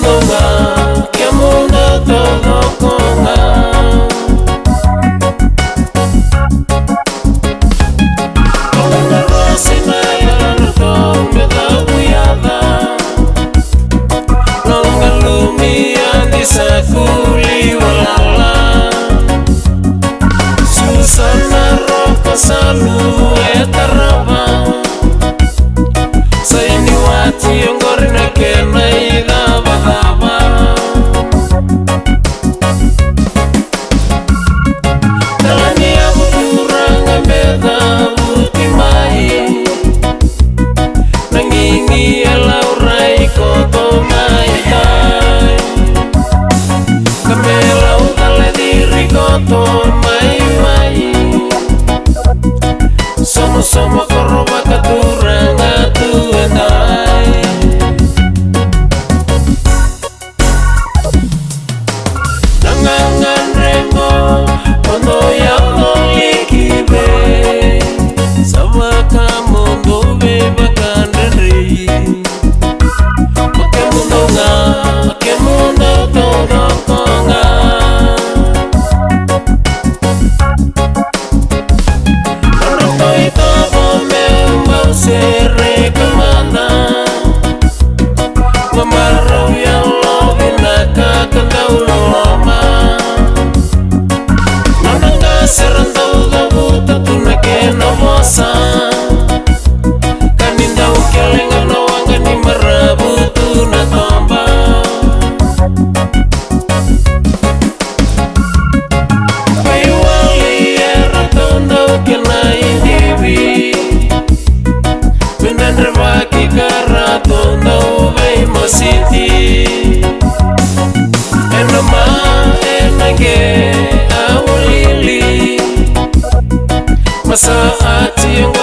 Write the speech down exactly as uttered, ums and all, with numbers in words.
kemudou ga, kemudou taucoko ga. Au na rosina yalodratou me cavuyaca. Noqu lumi a disa kuli walala. Susa na roko salu e tarava. Sa ini wati oqori na kena icavacava. Talani a vuturaga me cavuti mai. Na gigi e laurai koto mai tai. Ka me lau cala ciri koto mai mai. Somosomo koro vakaturaga tu e dai. Na gagadre qo, o dou yaco liki vei? Sa vakamudou veivakadredrei. O kemudou ga, o kemudou taucoko ga. Nodratou itovo meu bau sereka mada. Qo marau yalo vinaka ka dau loloma. Nona qase ra dau cavuta tu na kena vosa. Ka ni dau kele ga na waqa ni maravu tu na toba. Veiwali eratou dau kena idivi. Me dredrevaki ka ratou dau veimositi. Ena ma, ena qe, a walili. Ma sa ati oqo